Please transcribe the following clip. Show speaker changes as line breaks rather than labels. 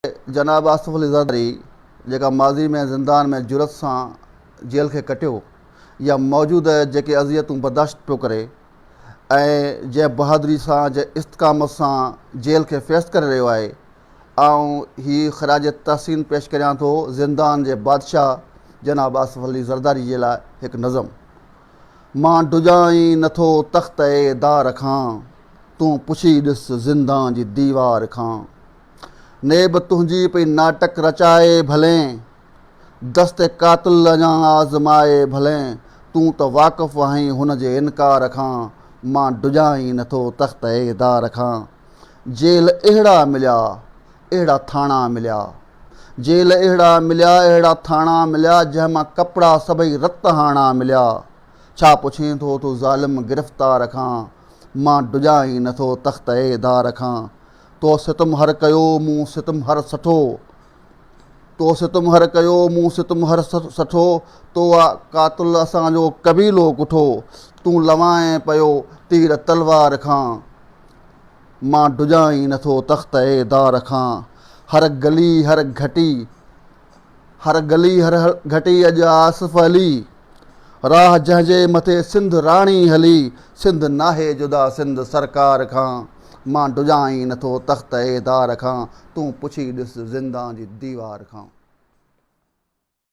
جناب آصف علي زرداري جيڪا ماضي ۾ زندان ۾ جرئت سان جيل کي ڪٽيو يا موجوده جيڪي اذيتون برداشت پيو ڪري ۽ جنهن بهادري سان جنهن استقامت سان جيل کي فيس ڪري رهيو آهي آئون هي خراج تحسين پيش ڪريان ٿو زندان جي بادشاهه جناب آصف علي زرداري جي لاء هڪ نظم مان ڊڄان ئي نٿو تخت دار کان تون پڇي ڏس زندان جي ديوار کان نيب تنهنجي پئي ناٽڪ رچائي ڀلين، دست قاتل اڃان آزمائي ڀلين، تون ته واقف آهين هن جي انڪار کان، مان ڊڄان ئي نٿو تخت دار کان. جيل اهڙا مليا، اهڙا ٿاڻا مليا. جيل اهڙا مليا، اهڙا ٿاڻا مليا، جنهن مان ڪپڙا سڀئي رت هاڻا مليا. ڇا پڇين ٿو تون ظالم گرفتار کان، مان ڊڄان ئي نٿو تخت دار کان. تو ستم هر ڪيو مون ستم هر سٺو تو ستم هر ڪيو مون ستم هر سٺو تو آ قاتل اسان جو قبيلو ڪٺو تون لوائين پيو تير تلوار کان مان ڊڄان ئي نٿو تخت دار کان هر گلي هر گهٽي هر گلي هر گهٽي اڄ آصف علي راهه جنهن جي مٿي سنڌ راڻي هلي سنڌ ناهي جدا سنڌ سرڪار کان مان ڊڄان ئي نٿو تخت دار کان تون پڇي ڏس زندان جي ديوار کان.